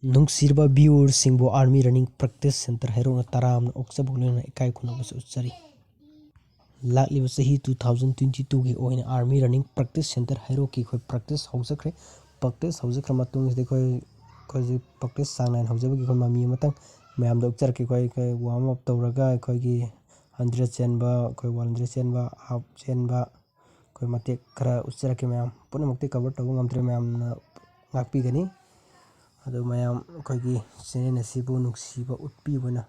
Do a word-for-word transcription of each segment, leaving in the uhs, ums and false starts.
ꯅꯨꯡꯁꯤꯔꯕ viewerꯁꯤꯡꯕꯨ Army Running Practice Centre ꯍꯩꯔꯣꯛꯅ ꯇꯔꯥꯝꯅ ꯑꯣꯛꯆꯕꯒ ꯂꯣꯏꯅꯅ ꯏꯀꯥꯏ ꯈꯨꯝꯅꯕꯁꯨ ꯎꯠꯆꯔꯤ꯫ ꯂꯥꯛꯂꯤꯕ ꯆꯍꯤ two thousand twenty twoꯒꯤ ꯑꯣꯏꯅ Army Running Practice Centre ꯍꯩꯔꯣꯛꯀꯤ ꯑꯩꯈꯣꯏ practice ꯍꯧꯖꯈ꯭ꯔꯦ꯫ Practice ꯍꯧꯖꯈ꯭ꯔ ꯃꯇꯨꯡꯁꯤꯗ ꯑꯩꯈꯣꯏ, ꯑꯩꯈꯣꯏꯁꯦ practice ꯆꯥꯡ ꯅꯥꯏꯅ ꯍꯧꯖꯕꯒꯤ ꯑꯩꯈꯣꯏ ꯃꯃꯤ ꯑꯃꯇꯪ ꯃꯌꯥꯝꯗ ꯎꯠꯆꯔꯛꯀꯦ꯫ ꯑꯩꯈꯣꯏ, ꯑꯩꯈꯣꯏ warm up ꯇꯧꯔꯒ ꯑꯩꯈꯣꯏꯒꯤ hundred ꯆꯦꯟꯕ, ꯑꯩꯈꯣꯏ one hundred ꯆꯦꯟꯕ, half ꯆꯦꯟꯕ, ꯑꯩꯈꯣꯏ ꯃꯇꯦꯛ ꯈꯔ ꯎꯠꯆꯔꯛꯀꯦ ꯃꯌꯥꯝ꯫ ꯄꯨꯝꯅꯃꯛꯇꯤ cover ꯇꯧꯕ ꯉꯝꯗ꯭ꯔꯦ, ꯃꯌꯥꯝꯅ ꯉꯥꯛꯄꯤꯒꯅꯤ꯫ ꯑꯗꯨ ꯃꯌꯥꯝ ꯑꯩꯈꯣꯏꯒꯤ channel ꯑꯁꯤꯕꯨ ꯅꯨꯡꯁꯤꯕ ꯎꯠꯄꯤꯕꯅ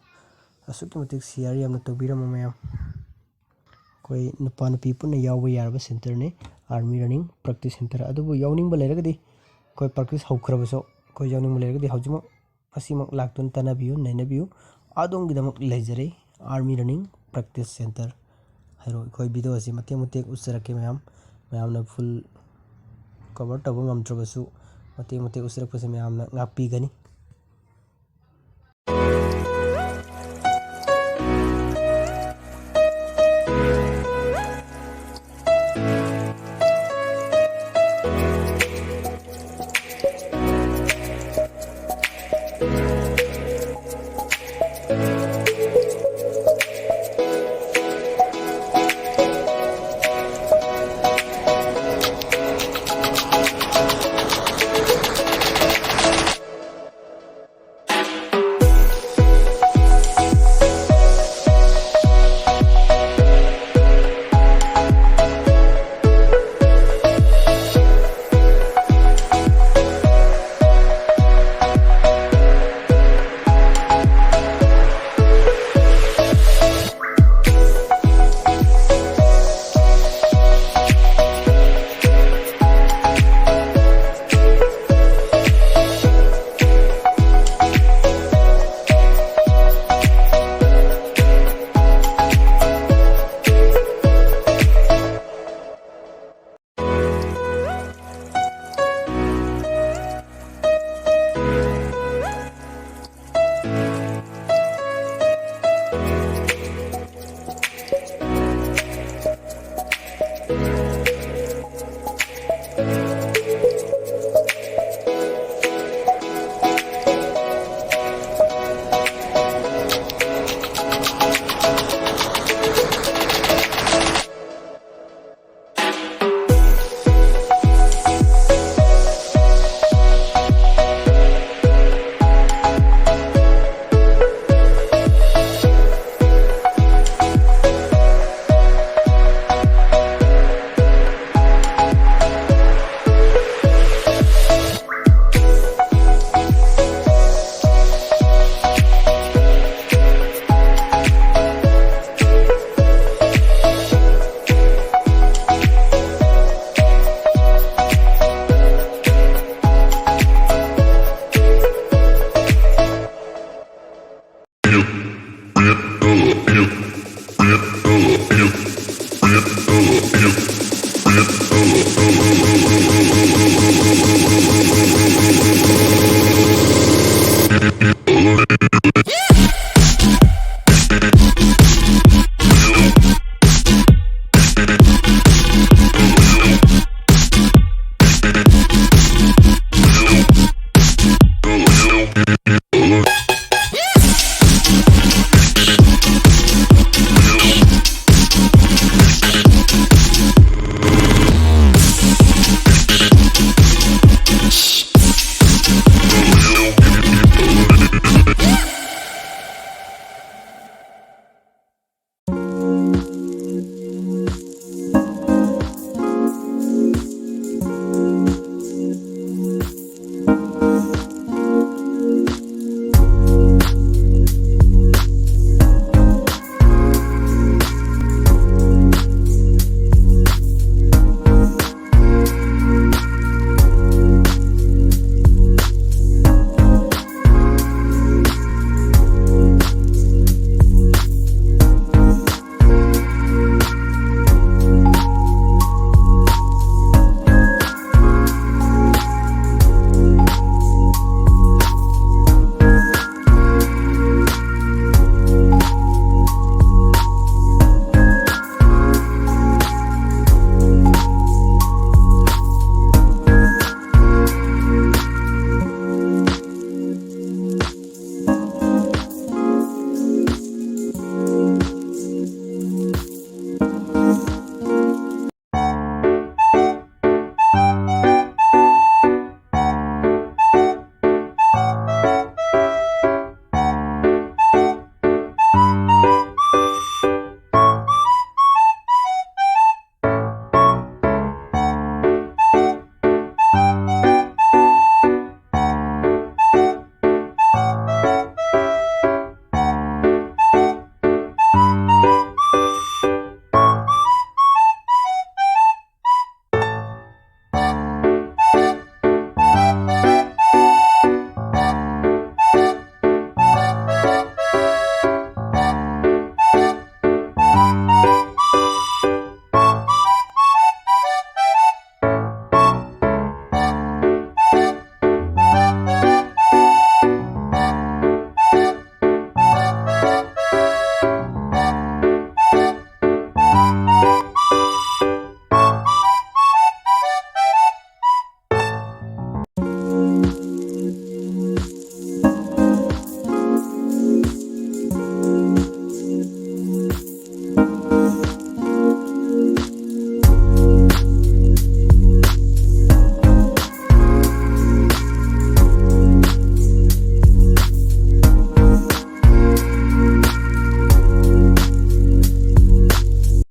ꯑꯁꯨꯛꯀꯤ ꯃꯇꯤꯛ share ꯌꯥꯝꯅ ꯇꯧꯕꯤꯔꯝꯃꯣ ꯃꯌꯥꯝ꯫ ꯑꯩꯈꯣꯏ ꯅꯨꯄꯥ ꯅꯨꯄꯤ ꯄꯨꯟꯅ ꯌꯥꯎꯕ ꯌꯥꯔꯕ centreꯅꯤ Army Running Practice Centre꯫ ꯑꯗꯨꯕꯨ ꯌꯥꯎꯅꯤꯡꯕ ꯂꯩꯔꯒꯗꯤ ꯑꯩꯈꯣꯏ practice ꯍꯧꯈ꯭ꯔꯕꯁꯨ ꯑꯩꯈꯣꯏ ꯌꯥꯎꯅꯤꯡꯕ ꯂꯩꯔꯒꯗꯤ ꯍꯧꯖꯤꯛꯃꯛ ꯉꯁꯤꯃꯛ ꯂꯥꯛꯇꯨꯅ ꯇꯥꯟꯅꯕꯤꯌꯨ, ꯅꯩꯅꯕꯤꯌꯨ꯫ ꯑꯗꯣꯝꯒꯤꯗꯃꯛ ꯂꯩꯖꯔꯦ Army Running Practice Centre ꯍꯩꯔꯣꯛ꯫ ꯑꯩꯈꯣꯏ video ꯑꯁꯤ ꯃꯇꯦꯛ ꯃꯇꯦꯛ ꯎꯠꯆꯔꯛꯀꯦ ꯃꯌꯥꯝ꯫ ꯃꯌꯥꯝꯅ full cover ꯇꯧꯕ ꯉꯝꯗ꯭ꯔꯕꯁꯨ ꯃꯇꯦꯛ ꯃꯇꯦꯛ ꯎꯠꯆꯔꯛꯄꯁꯦ ꯃꯌꯥꯝꯅ ꯉꯥꯛꯄꯤꯒꯅꯤ꯫